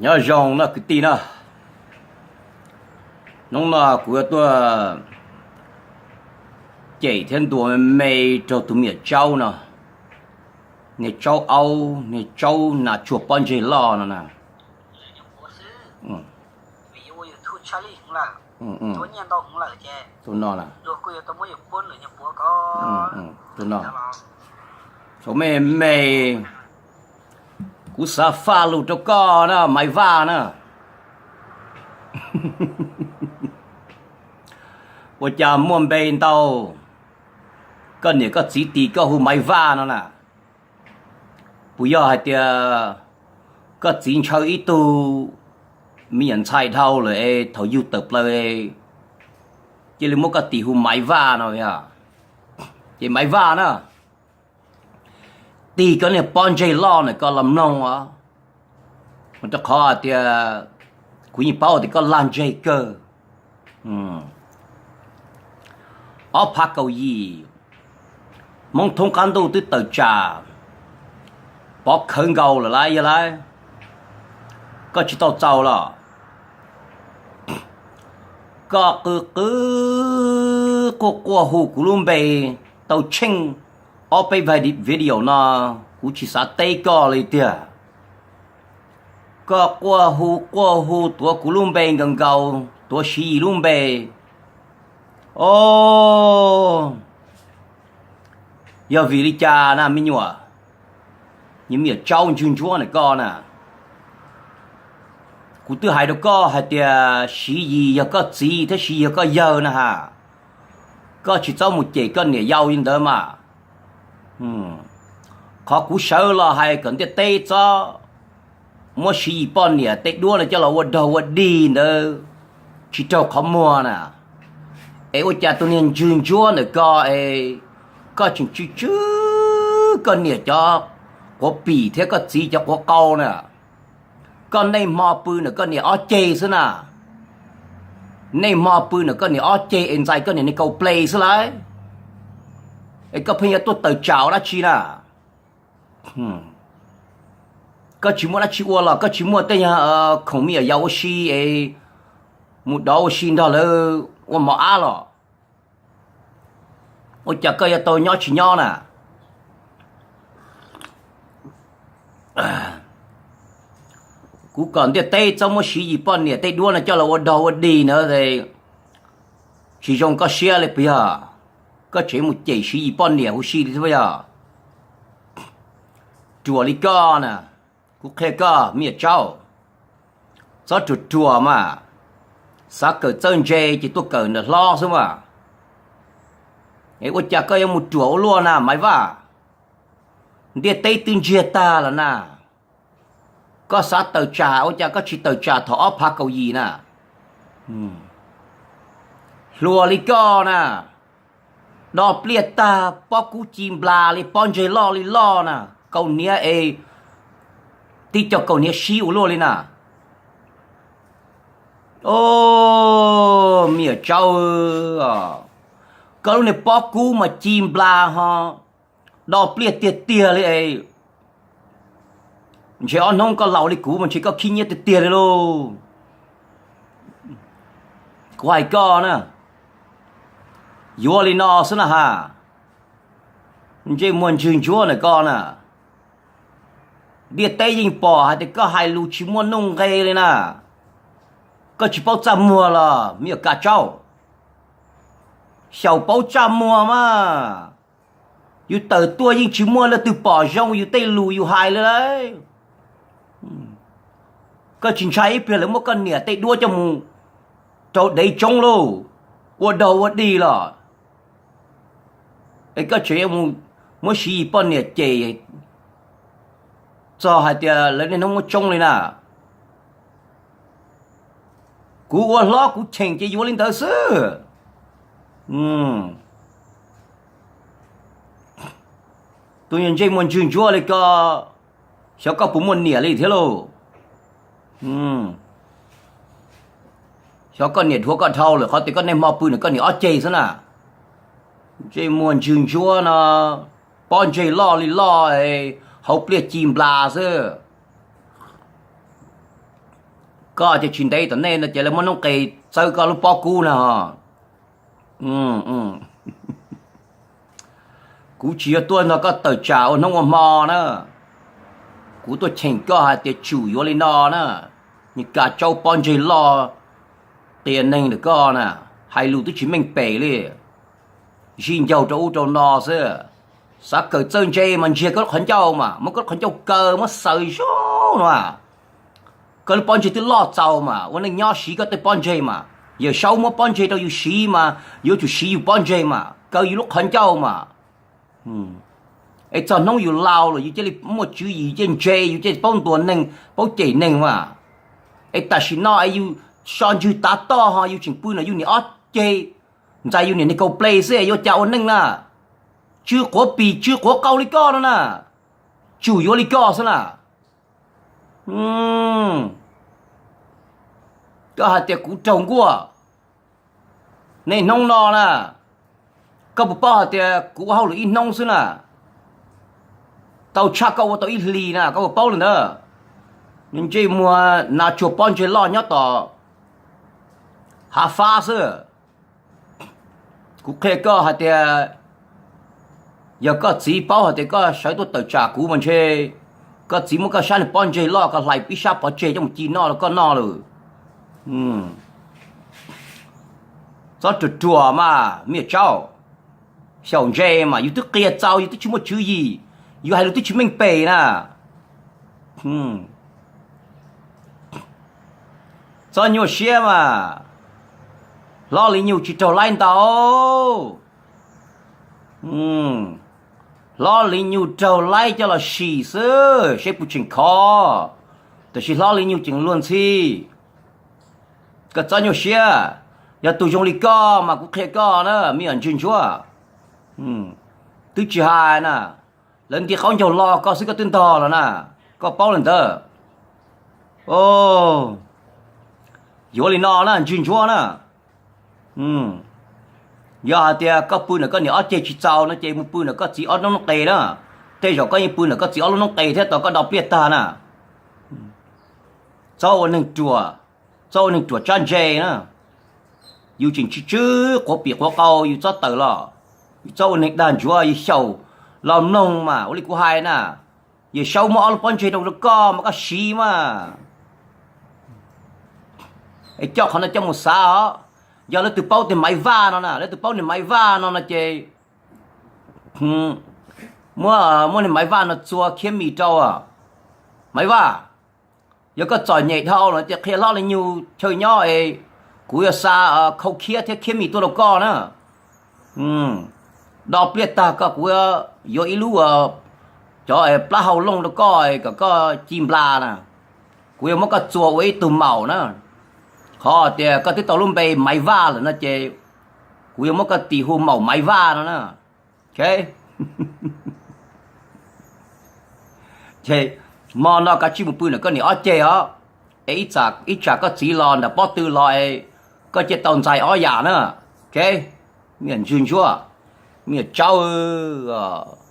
Nyob zoo no kwv tij na, hnub no kuv yuav tuaj cem thiab ntuas me me rau tus me nyuam Tsaub no, niag Tsaub aub, niag Tsaub nas tsuag pob ntseg loj no na. Tus no, me me, kuv xav faj lus rau koj na Maiv Vaj na. Ua cas muaj npe ntau, koj niam koj txiv tis koj hu Maiv Vaj no na? Puas yog hais tias koj txiv ntshaw ib tug me nyuam ntxhais dhau lawm es thaum yug tawm plaws cia li muab koj tis hu Maiv Vaj no? Ces Maiv Vaj na, tig koj niag pob ntseg loj na koj los mloog os, rau qhov tias kuv yeej paub tias koj lag ntseg kawg. Ob phav kaum yim, Hmoob thoob qab ntuj twb tawm tsam pov khawv nkaus lawm lauj yog lauj, koj tsis tau txaus los? Koj qw qw quaj quaj hu kuv lub npe tau tsheej ob peb video no, kuv tsis xav teb koj li tiag. Koj quaj hu quaj hu tuav kuv lub npe nkaus nkaus, tuav Siv Yis lub npe. O, yog vim li cas na me nyuam? Niag me nyuam Tsaub ntswg ntsuab na koj na. Kuv twb hais rau koj hais tias Siv Yis yog koj txiv thiab Siv Yis yog koj yawg na ha. Koj tsis txhob mus cem koj niam yau li ntawd mas. Qhov kuv sawv los hais kom ntiaj teb txhob muab Siv Yis poj niam tej duab no coj los ua dog ua dig ntawd tsis raug qhov muag na. Es ua cas tus niag ntswg ntsuab ntawm ko es koj tseem tsw tsw koj niam cov quav pim thiab koj txiv cov quav qau na? Koj nej hmo pw ntawm koj niam ob ceg xwb na. Nej hmo pw ntawm koj niam ob ceg es ntxais koj niam niag kaus ples xwb lauj. Es koj pheej yuav tuaj tawm tsam ua dab tsi na? Koj tsis muaj dab tsi ua los koj tsis muaj tej nyuag khoom me nyuam yaus ua si es mus dov ua si nrog lawv ua mov ab los? Ua cas koj yuav tau nyob tsis nyob na? Kuv kom ntiaj teb txhob muab Siv Yis poj niam tej duab no coj los ua dog ua dig na. Tsis zoo koj siab li puas yog? Koj tseem mus cem Siv Yis poj niam huv si li thiab puas yog? Ruam li koj na, kuv qhia koj me nyuam Tsaub, txhob ruam ruam mas. Xav kawm txawj ntse ces tuaj kawm ntawm hlob xwb mas. Es ua cas koj yuav mus ruam ua luaj na Maiv Vaj? Ntiaj teb twb ntsiag tag los na. Koj xav tawm tsam ua cas koj tsis tawm tsam thaum ob phav kaum yim na? Hluas li koj na, do pliaj tag pob kub ci nplas li pob ntseg loj li loj na, kaus hniav es tib co kaus hniav sib ua luaj li na. O, me nyuam Tsaub, koj lub niag pob kub mas ci nplas ho do pliaj tiag tiag li es ntshe ob hnub koj laus li kuv mas ntshe koj khib nyiab tiag tiag li lauj. Kuv hais koj na, yuav li no xwb na ha. Ntsej muag ntswg ntsuab ntawm koj na, ntiaj teb yeej pom hais tias koj hais lus tsis muaj nuj nqe li na. Koj tsis paub txaj muag los me nyuam Kav Tsaub? Xyaum paub txaj muag mas, yus tawm tuaj yeej tsis muaj leej twg pom zoo yus tej lus yus hais li lauj. Koj tsis ntshai ib pliag lawv muab koj niam tej duab coj mus rau dev tsoob lauj, ua dog ua dig los? Es koj tseem yuav mus muab Siv Yis poj niam cem txog hais tias lawv niaj hnub muab tsoob li na. Kuv ua hlob kuv cheem ces yuav li ntawd xwb. Tus ntsej muag ntswg ntsuab li koj, xyov koj puas muaj niam li thiab lauj. Xyov koj niam dhuav koj dhau lawm qhov tias koj niaj hmo pw ntawm koj niam ob ceg xwb na. Ntsej muag ntswg ntsuab no, pob ntseg loj li loj, hauv pliaj ci nplas xwb. Koj tias tsis ntev tom ntej no ces lawv muab noob qes txawb koj lub pob kub na. Kuv tsis yog tuaj nrog koj tawm tsam ua hnub ua hmo na. Kuv tuaj cheem koj hais tias tsum yuav li no na. Nws kav tsawb pob ntseg loj qias neeg ntawm koj na, hais lus twb tsis meej pem li. Zij ncaug rau ub rau no xwb. Xav kawm txawj ntse mas ntsiag koj lub qhov ncauj mas, muab koj lub qhov ncauj kaw muab xaws zoo no. Koj lub pob ntseg twb loj txaus mas, ua neej nyob siv koj tej pob ntseg mas. Yawm saub muab pob ntseg rau yus siv mas, yuav tsum siv yus pob ntseg mas, kaw yus lub qhov ncauj mas. Es txog hnub yus laus lawm yus cia li muaj tswv yim, yus cia li ntse, yus cia li paub ntuas neeg, paub cem neeg mas. Es tam sim no es yus so ntswg tav toj ho yus tseem pw ntawm yus niam ob ceg, ntxais yus niam niag kaus ples xwb es yuav cas ua neej na. Tsw quav pis tsw quav qau li koj no na, tsum yuav li koj xwb na. Koj hais tias kuv raug nkuaj, niaj hnub no na, koj puas paub hais tias kuv ua hauj lwm ib hnub xwb na, tau tshaj koj ua tau ib hlis na, koj puas paub li ntawd? Ntsej muag nas tsuag pob ntseg loj nyob tom hav fab xwb. Kuv qhia koj hais tias, yog koj txiv paub hais tias koj sawv tuaj tawm tsam kuv mas ntshe koj txiv muab koj sab niag pob ntseg loj ko hlais ib sab pov tseg coj mus ci noj rau koj noj lawm. Txhob ruam ruam mas me nyuam tsaub. Xyaum ntse mas yus twb qia txaus, yus twb tsis muaj tswv yim, yus hais lus twb tsis meej pem na. Txhob nyuaj siab mas. Hlob Lis Nyug tsis raug laib ntau. Hlob Lis Nyug raug laib coj los sim xwb seb puas tseem khov, tiam sis Hlob Lis Nyug tseem luag ntxhi. Koj txhob nyuaj siab. Yog tus zoo li koj mas kuv qhia koj na me nyuam ntsuag ntsuab, twb tsis hais na, lawv nti qaub ncaug lo koj xwb koj twb ntog los na, koj paub li ntawd. Yuav li no na ntsuag ntsuab na, yog hais tias koj pw ntawm koj niam ob ceg tsis txaus no ces mus pw ntawm koj txiv ob lub noob qes na. Tej zaum koj yeej pw ntawm koj txiv ob lub noob qes thiab tos koj do pliaj tag na. Txhob ua neeg ruam, txhob ua neeg ruam tsab ntse na. Yus tseem tsw tsw quav pim quav qau yus txhob tawm los. Yus txhob ua neeg dag ntsuav, yus xyaum los mloog mas ua li kuv hais na. Yawm saub muab ob lub pob ntseg rau koj mas koj siv mas. Es coj qhov no coj mus xav os. Yog leej twg paub tias Maiv Vaj no na, leej twg paub niag Maiv Vaj no no ces muab, muab niag Maiv Vaj no txua khiab mis rau. Maiv Vaj, yog koj txom nyem dhau no ces qhia Hlob Lis Nyug chaw nyob es kuv yuav xa khau khiab thiab khiab mis tuaj rau koj na. Do pliaj tag koj kuv yuav ib lub, cov plab hau looj rau koj kom koj ci nplas na. Kuv yuav muab koj txua ua ib tug maum na. Qhov tias koj twb tau lub npe Maiv Vaj lawm no ces kuv yuav muab koj tis hu maum Maiv Vaj no na. Ces hmo no kav tsij mus pw ntawm koj niam ob ceg os. Es ib tsam koj txiv los ntawm pob tw los es koj cia tau ntxais ob yam na. Me nyuam ntsuag ntsuab, me nyuam tsaub os.